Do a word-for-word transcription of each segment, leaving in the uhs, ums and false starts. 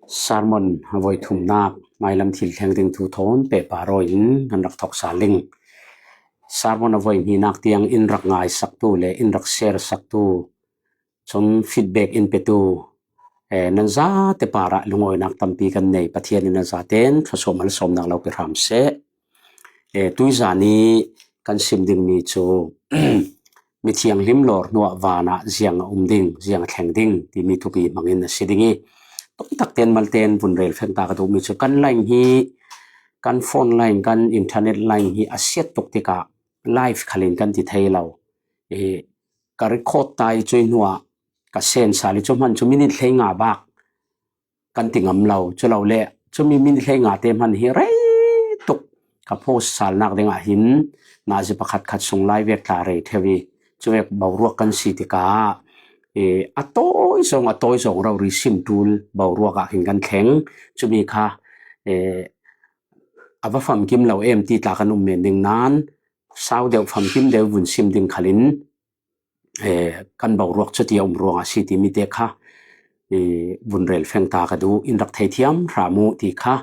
Sermon a voi thumnak mailam thil thleng ding thu thawn pehpar aw in kan rak thawk sal ding. Sermon a voi hninak tiang in rak ngaisaktu le in rak share saktu, cun feedback in petu, eh, nan zate parah lungawinak tampi kan nei. Pathian in nan zaten thluasuah malsawmnak lo pe hram seh. Eh, tuizan i kan sim dingmi cu mithianghlim lawr hnuah vanah ziang a um ding, ziang a thleng ding timi thupi hmangin a si ding i, tamtak ten malte in vun rel feng ta ka duhmi cu kan line hi, kan phone line, kan internet line hi a siat tuk tikah live khalin kan ti thei lo. Eh, ka record ta i cuih hnuah ka send sal i cu hman cu minit hleinga bak kan ti ngam lo. Cu lo le cumi minit hleinga te hman hi rei tuk ka post salnak dingah hin nazi pakhat khat sung lai vek tla rei theu i, cuvek boruak kan si tikah, eh, a tawi zong, a tawi zong rori sim ṭul boruak ah hin kan thleng. Cumi kha, eh, a va famkim lo em ti tla kan um men ding nain sau deuh, famkim deuh vun sim ding khalin, eh, kan boruak cuti a um ruangah a si timi te kha, eh, vun rel feng ta ka duh, in rak theithiam hram uh ti kha,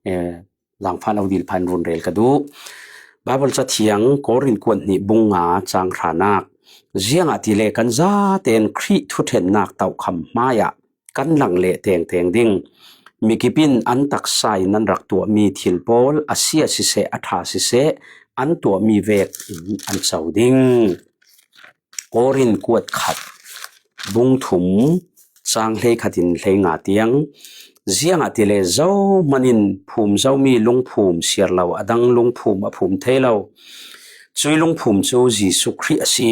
eh, zangfah lo dil phan vun rel ka duh. Baibal Cathiang Korin kuat hnih bung nga cang hranak. Ziangahtile kan zaten Khrih thuṭhennak tohkham hmaiah kan lang leh tengteng ding. Mikip in an taksa in an rak tuahmi thil pawl a sia siseh, a ṭha siseh, an tuahmi vek in an co ding. Korin kuat khat bung thum cang hleikhat in hleinga tiang. Ziangahtile zohman in phum zomi lungphum siar lo a dang lungphum a phum thei lo. Cui lungphum cu Jesuh Khrih a si.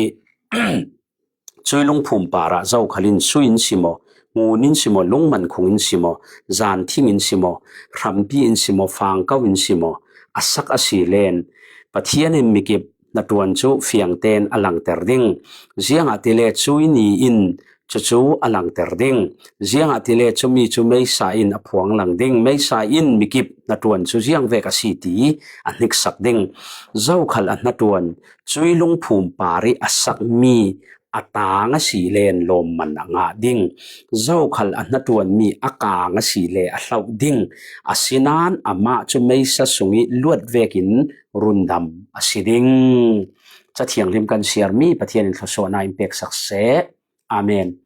Cui lungphum parah zokhal in sui in si maw, ngun in si maw, lungmankhung in si maw, zanthing in si maw, hrampi in si maw, fangko in si maw, a sak a si len Pathian in mikip hnaṭuan cu fiangtein a langter ding. Ziangahtile cui ni in cucu a langter ding. Ziangahtile cumi cu meisa in a phuang lang ding. Meisa in mikip hnaṭuan cu ziangvek a si ti a hniksak ding. Zokhal a hnaṭuan cui lungphum par i a sakmi a tang a si len lawmman a ngah ding. Zokhal a hnaṭuanmi a kang a si le a hloh ding. Asinain amah cu meisa sung i luat vekin rundam a si ding. Cathianghlim kan siarmi Pathian in thluasuahnak in peksak seh. Amen.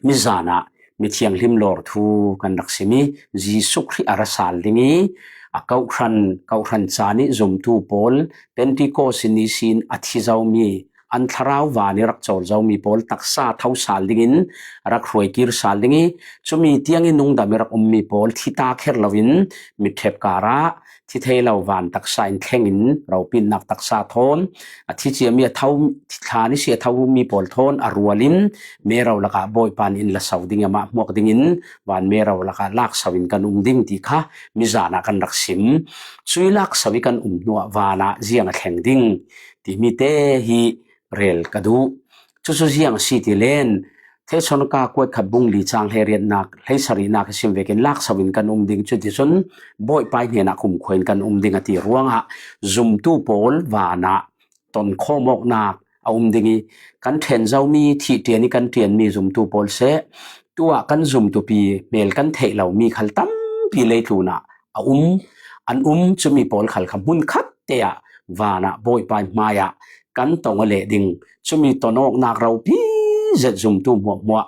Mizan ah mithianghlim lawr thu kan rak sim i, Jesuh Khrih a ra sal ding i, a kawhhran, kawhhran caan i zumtu pawl, Pentecost ni sin a thi zomi, an thlarau van i rak cawl zomi pawl taksa tho sal dingin a rak hruai kir sal ding i, cumi tiang i nungdam i rak ummi pawl thi ta kher loin mitṭhep kar ah thi thei lo van taksa in thleng in ropitnak taksa thawn, a thi ciami a tho, thla ni si a thomi pawl thawn a rual in mero lakah Bawipa in la so ding, amah hmuak dingin van mero lakah lak so in kan um ding ti kha mizan ah kan rak sim. Cui lak so i kan um hnuah van ah ziang a thleng ding timi te hi rel ka duh. Cucu ziang a si ti len, Thesalonika kuat khat bung li cang hleiriatnak, hleisarihnak i sim vekin lak so in kan um ding, cuticun Bawipa hnenah kumkhua in kan um ding a ti ruangah zumtu pawl van ah tonkhawm awknak a um ding i, kan ṭhen zomi, thih ṭian i kan ṭianmi zumtu pawl seh, tuah kan zumtupi hmel kan theih lomi khal tampi leitlun ah a um, an um. Cumi pawl khal kha hmun khat te ah van ah Bawipa hmaiah kan tong a leh ding. Cumi ton awknak ropi zet zumtu hmuahhmuah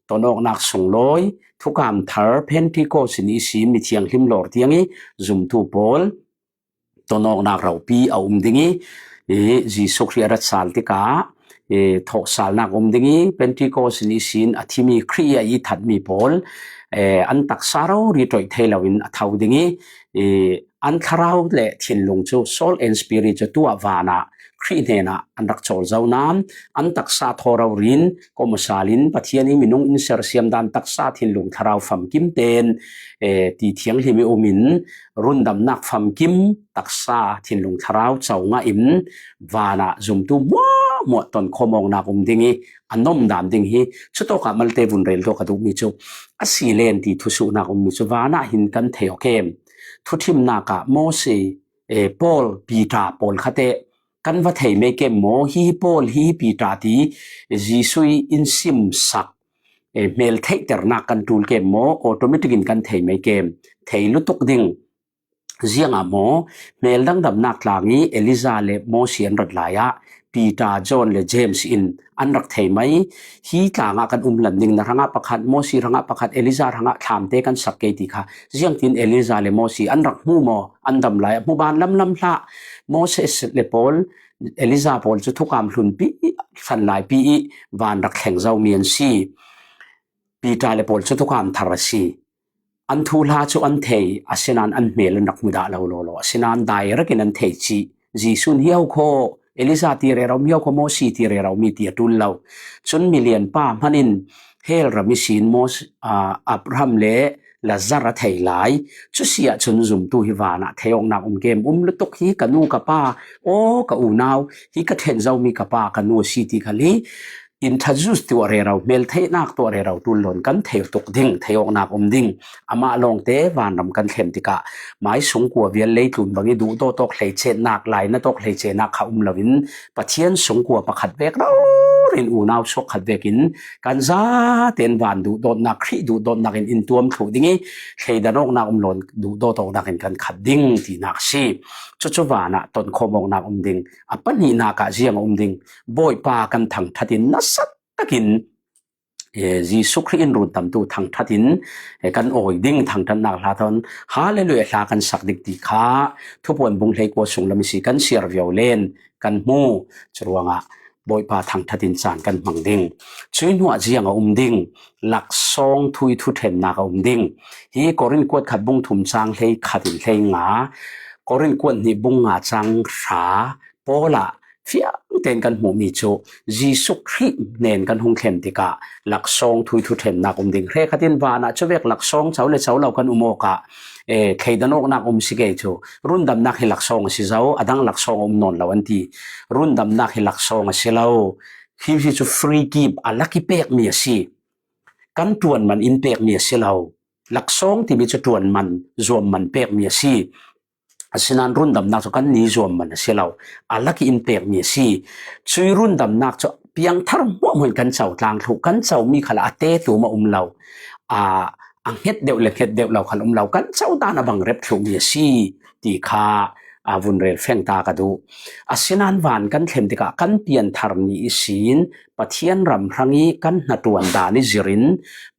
ton awknak sunglawi, thukam thar, Pentecost ni sin mithianghlim lawr tiang i zumtu pawl ton awknak ropi a um ding i, i Jesuh Khrih a rat sal tikah, i thawhsalnak um ding i, Pentecost ni sin a thimi Khrih i a i thatmi pawl, eh, an taksa rori ṭoih thei loin a tho ding i, i an thlarau le thinlung cu, soul and spirit cu tuah van ah Khrih hnenah an rak cawl zo nain, an taksa thaw rori in, kawmsal in Pathian i minung in sersiam dan taksa thinlung thlarau famkim tein, eh, ti thianghlim i um in, rundamnak famkim taksa thinlung thlarau co ngah in van ah zumtu hmuahhmuah tonkhawm awknak um ding i, a nomdan ding hi. Cutawkah malte vun rel tuah ka duhmi cu a si len ti thusuhnak ummi cu van ah hin kan thei awk em? Thuṭhimnak ah Moses, eh, Paul, Peter pawl kha te kan va thei mei kem maw? Hi hi Paul, hi hi Peter ti Jesuh i in simsak eh, hmel theihternak kan ṭul kem maw, automatic in kan thei mai kem, thei lutuk ding. Ziangah maw, hmel dangdamnak tlang i Elijah le Mosi an rat lai ah Peter, John le James in an rak thei mai. Hi tlangah kan um lan ding, na hrangah pakhat, Mosi hrangah pakhat, Elijah hrangah thlamte kan sak kei ti kha. Ziangtin Elijah le Mosi an rak hmu maw, an dam lai ah hmu ban lamlam hlah. Moses le pawl, Elijah pawl cu thukam hlunpi, hlan laipi i van rak thleng zomi an si. Peter le pawl cu thukam thar a si. An thuhla cu an thei, asinain an hmel an rak hmu dah lo lawlaw. Asinain direct in an thei cih. Jesuh in hi ho khaw, Elijah ti rero mi ho khaw, Mosi ti rero mi ti a ṭul lo. Cun milian pa hman in hell ram ihsin Mos-, aa, Abraham le Lazar a thei lai. Cu si ahcun zumtu hi van ah thei awknak um kem, um lutuk hi ka nu ka pa, aw ka unau, hi ka ṭhen zomi ka pa ka nu a si ti khal hi introduce tuah rero, hmel theihnak tuah rero ṭul loin kan thei tuk ding, thei awknak um ding. Amah lawngte vanram kan thlen tikah mai sungkua vial leitlun bang i duhdawt awk hleicenak, lainat awk hleicenak kha um loin Pathian sungkua pakhat vek rori in unau suak khat vekin kan zaten van duhdawtnak, Khrih duhdawtnak in in tuam thluh ding i thleidan awknak um loin duhdawt awknak in kan khat ding tinak a si. Cucu van ah tonkhawm awknak um ding. A pahnihnak ah ziang a um ding? Bawipa kan thangṭhat in nasat takin, eh, Jesuh Khrih in rundamtu thangṭhat in, eh, kan awi ding, thangṭhatnak hla thawn, Hallelujah hla kan sak ding ti kha Thupuan bung hleikua sung lam i si kan siar viau len kan hmu. Curuangah Bawipa thangṭhat in caan kan hmang ding. Cui hnuah ziang a um ding? Laksawng thu i thuṭhennak a um ding. Hi Korin kuat khat bung thum cang hlei khat in hlei nga, Korin kuat hnih bung nga cang hra, Paul ah fiang tein kan hmuhmi cu Jesuh Khrih nen kan hung thlen tikah laksawng thu i thuṭhennak um ding. Hre khat in van ah cuvek laksawng co le co lo kan um awkah, eh, thleidan awknak um si kei cu, rundamnak hi laksawng a si zo, a dang laksawng a um nawn lo an ti. Rundamnak hi laksawng a si lo. Hi, hi cu free gift, a lak i pekmi a si. Kan ṭuan man in pekmi a si lo. Laksawng timi cu ṭuan man, zuam man pekmi a si. Asinain rundamnak cu kan ni zuam man a si lo, a lak i in pekmi a si. Cui rundamnak cu piangthar hmuahhmuah in kan co tlang thluh, kan comi khal a te tum a um lo, a, a hnget deuh le hnget deuh lo khal um lo, kan co dan a bang rep thluhmi a si ti kha, a, vun rel feng ta ka duh. Asinain van kan thlen tikah kan pianthar ni ihsin Pathian ram hrang i kan hnaṭuan dan i zirin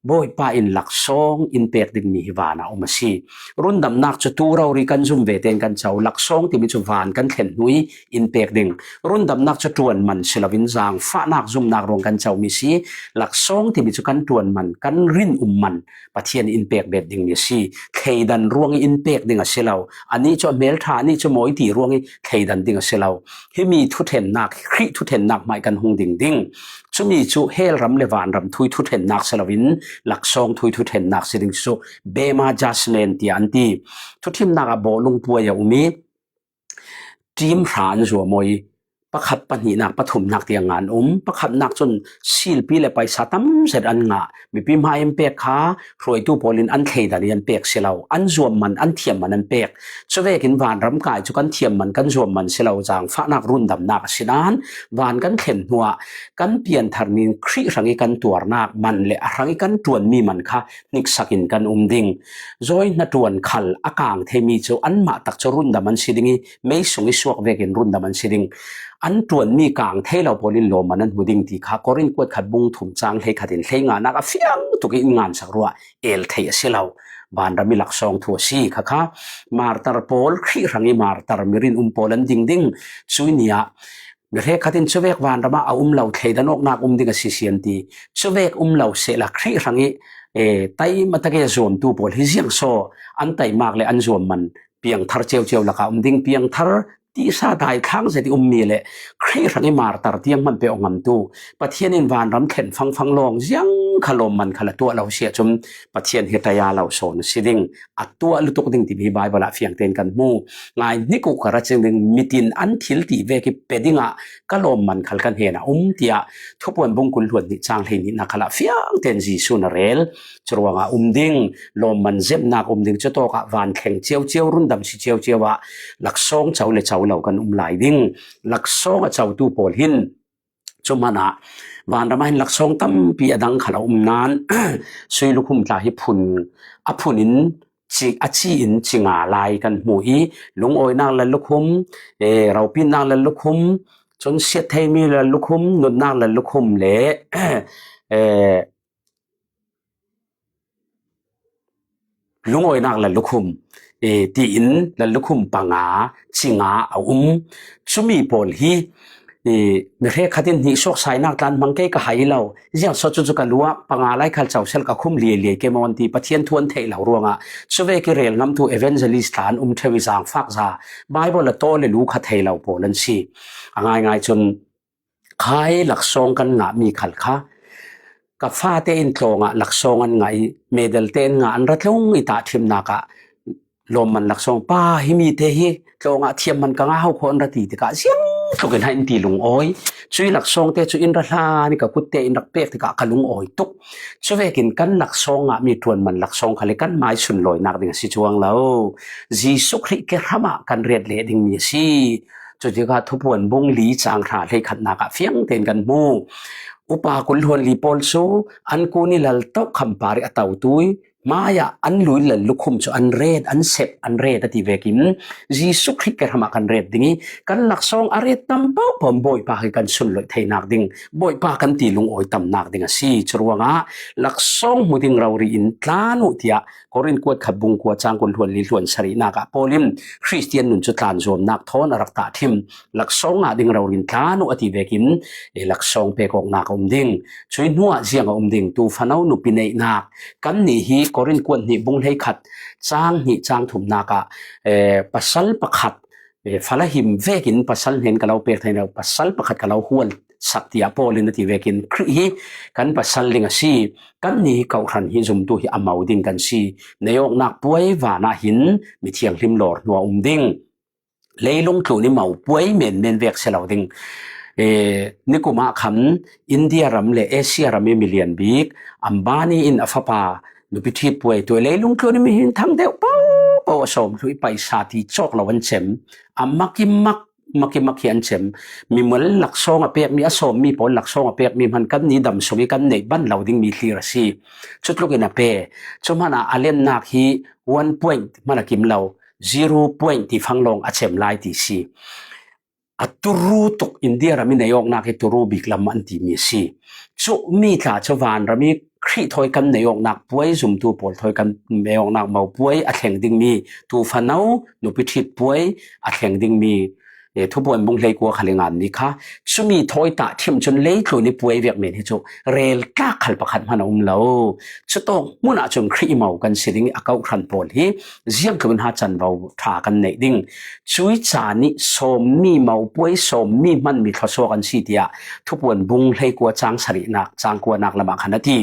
Bawipa in laksawng in pek dingmi hi van ah um a si. Rundamnak cu tu rori kan zum ve tein kan co, laksawng timi cu van kan thlen hnu i in pek ding. Rundamnak cu ṭuan man si loin zaangfahnak zumnak ruang kan comi si. Laksawng timi cu kan ṭuan man, kan rin um man Pathian in pek bet dingmi a si. Thleidan ruang i in pek ding a si lo. Anih cu a hmelṭha, anih cu mawi ti ruang i thleidan ding a si lo. Himi thuṭhennak, Khrih thuṭhennak hmai kan hung ding ding. Cumi cu hell ram le vanram thu i thuṭhennak si loin laksawng thu i thuṭhennak si ding cu Bema Judgment tiah an ti. Thuṭhimnak ah bawlung puai a um i ṭim hra an zuam aw i pakhat pahnihnak pathumnak tiang an um. Pakhatnak cun silpi le paisa tam zet an ngah. Mipi hmai an pek kha hruaitu pawl in an thleidan i an pek si lo. An zuam man, an thiam man an pek. Cuvekin vanram kai cu kan thiam man, kan zuam man si lo, zaangfahnak rundamnak a si nain van kan thlen hnuah kan pianthar nin Khrih hrang i kan tuarnak man le a hrang i kan ṭuanmi man kha hniksak in kan um ding. Zawi hnaṭuan khal a kang theimi cu anmah tak cu rundam an si ding i, mei sung i suak vekin rundam an si ding. An ṭuanmi kang thei lo pawl in lawmman an hmu ding ti kha Korin kuat khat bung thum cang hleikhat in hleinganak a fiang tuk i in ngansak ruah el theih a si lo. Vanram i laksawng thu a si kha kha. Martar pawl, Khrih hrang i martar, mi rinum pawl an ding ding. Cui ni ah mi hrekkhat in cuvek vanram ah a um lo thleidan awknak um ding a si si an ti. Cuvek um lo sehla Khrih hrang i, eh, taima tak i a zuamtu pawl hi ziang saw an taimak le an zuam man piangthar ceuceu lakah um ding. Piangthar tisa daithlang zet i ummi le Khrih hrang i martar tiang hman pe aw ngamtu Pathian in vanram thlen fangfang lawng ziang kha lawmman kha la tuah lo si ahcun Pathian hi taya lo sawn a si ding, a tuah lutuk ding timi hi Baibal ah fiang tein kan hmu. Ngai hnik uh ka ra cing ding, mitin an thil ti vek i pe dingah ka lawmman khal kan hnenah um, tiah Thupuan bung kul hluan hnih cang hleihnih nak khalah fiang tein Jesuh na rel. Curuangah um ding, lawmman zemnak um ding, cutawkah van thleng ciocio, rundam si ciocio ah laksawng co le co lo kan um lai ding. Laksawng a cotu pawl hin Cu hmanah vanram ah hin laksawng tampi a dang khal a um nain sui lukhum tla hi phun, a phun in ci, a ci in ci nga lai kan hmu i, lungawinak lal lukhum, eh, ropitnak lal lukhum, cun siat theimi lal lukhum, nunnak lal lukhum le, eh, lungawinak lal lukhum, eh, tiin lal lukhum panga, ci nga a um. Cumi pawl hi, eh, mi hrekkhat in hnih suaksainak tlan hmang kei ka hai lo. Ziang so cucu ka luah, panga lai khal cosel ka khum lialia ke maw an ti, Pathian thu an theih lo ruangah. Cuvek i rel ngamtu evangelist tla an um ṭheu i zangfak za, Bible a taw le lu kha thei lo pawl an si. A ngaingai cun khai laksawng kan ngahmi khal kha ka fate in tlawngah laksawng an ngah i, medal te an ngah, an ra tlung i tahṭhimnak ah lawmman laksawng pa, himi te hi tlawngah thiam man ka ngah ho kho an ra ti tikah ziang tlukin hai an ti lungawi. Cui laksawng te cu in ra hlan i ka kut te in rak pek tikah ka lungawi tuk. Cuvekin kan laksawng ngahmi ṭuanman laksawng khal hi kan mai sunlawinak ding a si cuang lo. Jesuh Khrih kehram ah kan ret leh dingmi a si. Cutikah Thupuan bung li cang hra hleikhatnak ah fiang tein kan hmu. Upa kul hluan li pawl cu an kun i lal tohkham par i a totu i, hmaiah an lui lal lukhum cu an ret, an sep, an ret a ti vekin Jesuh Khrih kehram ah kan ret ding i, kan laksawng a ret tam pohpoh Bawipa hi kan sunloih theinak ding, Bawipa kan ti lungawi tamnak ding a si. Curuangah laksawng hmu ding rori in tlan uh tiah Korin kuat khat bung kua cang kul hluan li hluan sarihnak ah Paul in Khristian nun cu tlan zuamnak thawn a rak tahṭhim. Laksawng ngah ding rori in tlan uh a ti vekin, eh, laksawng pek awknak a um ding. Cui hnuah ziang a um ding, tu fano nupi neihnak, kannih hi Korin kuat hnih bung hleikhat cang hnih cang thumnak ah, eh, pasal pakhat, eh, fala him vekin pasal hnen ka lo pek thei lo, pasal pakhat ka lo hual sak tiah Paul in a ti vekin Khrih hi kan pasal ding a si. Kannih hi kawhhran hi zumtu hi a mo ding kan si. Nei awknak puai vanah hin mithianghlim lawr hnu a um ding. Leilung tlun i mo puai menmen vek si lo ding. Eh, nikum ah khan India ram le Asia ram i milian bik Ambani in a fapa nupi ṭhit puai tu i leilung tlun i mihing thang deuh pohpoh a sawm thlu i paisa ti cawk lo an cem. A mak i mak, mak i mak hi an cem. Mimal laksawng a pekmi, a sawmmi pawl laksawng a pekmi hman kannih dam sung i kan neih ban lo dingmi thlir a si. Cutlukin a pe. Cu hmanah a lennak hi one point hman a kim lo, zero point ti fanglawng a cem lai ti si. A turu tuk India ram i nei awknak hi turu bik lam an timi a si. Cumi tla cu vanram i Khrih thawi kan nei awknak puai, zumtu pawl thawi kan nei awknak mo puai a thleng dingmi, tu fano nupi ṭhit puai a thleng dingmi, eh, Thupuan bung hleikua khal i nganmi kha, cumi thawi tahṭhim cun leitlun i puai vek men hi cu rel tlak khal pakhat hman a um lo. Cutawk hmun ah cun Khrih i mo kan si ding i a kawhhran pawl hi ziang tlukin ha canvo ṭha kan neih ding. Cui ca nih sawmmi mo puai, sawmmi hmanmi thluasuak an si tiah Thupuan bung hleikua cang sarihnak, cang kuanak lamah khan a ti.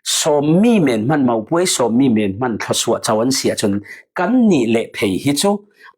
Sawmmi men hman mo puai, sawmmi men hman thluasuak co an si ahcun kannih le phei hi cu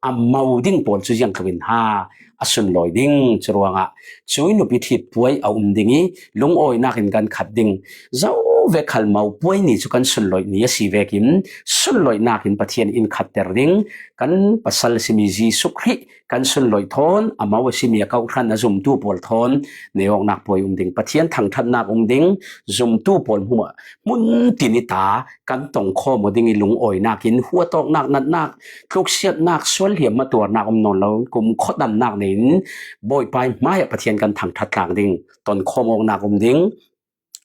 a mo ding pawl cu ziang tlukin ha a sunlawi ding. Curuangah cui nupi ṭhit puai a um ding i lungawinak in kan khat ding. Zo vek khal mo puai ni cu kan sunlawih ni a si vekin sunlawihnak in Pathian in khatter ding. Kan pasal a simi Jesuh Khrih kan sunlawih thawn, a mo a simi a kawhhran a zumtu pawl thawn nei awknak puai um ding. Pathian thangṭhatnak um ding. Zumtu pawl hmuah hmun tin i ta kan tongkhawm aw ding i lungawinak in huatawknak, natnak, tluksiatnak, sual hliam hmatuarnak um nawn lo, kumkhua damnak nei in Bawipa i hmaiah Pathian kan thangṭhat tlang ding, tonkhawm awknak um ding,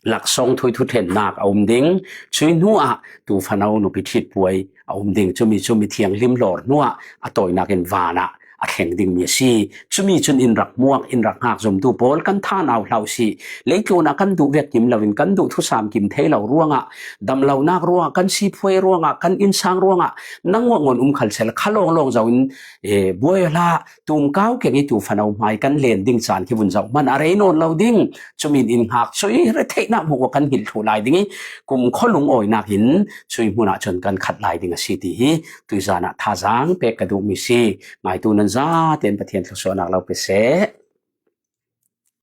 laksawng thui thuthlennak a um ding, cui hnuah tu fano nupi ṭhit puai a um ding, cumi cu mithianghlim lawr hnuah a tawinak in vanah a thleng dingmi a si. Cumi cun in rak muak, in rak hngak zumtu pawl kan thanau hlah usih. Leitlun ah kan duh vek kim loin kan duh thusam kim thei lo ruangah, damlonak ruangah, kan siphuai ruangah, kan innsang ruangah, nangawn um khal seh la kha lawnglawng zo in, eh, buai hlah, tumkau keng i tu fano hmai kan len ding caan khi vun zoh hman a rei nawn lo ding. Cumin in hngak cui retheihnak hmuh kan hngilh thluh lai ding i kumkhua lungawinak in cui hmun ah cun kan khat lai ding a si ti hi tuizan ah thazaang pek ka duhmi si. Ngaitu nan zaten Pathian thluasuahnak lo pe seh.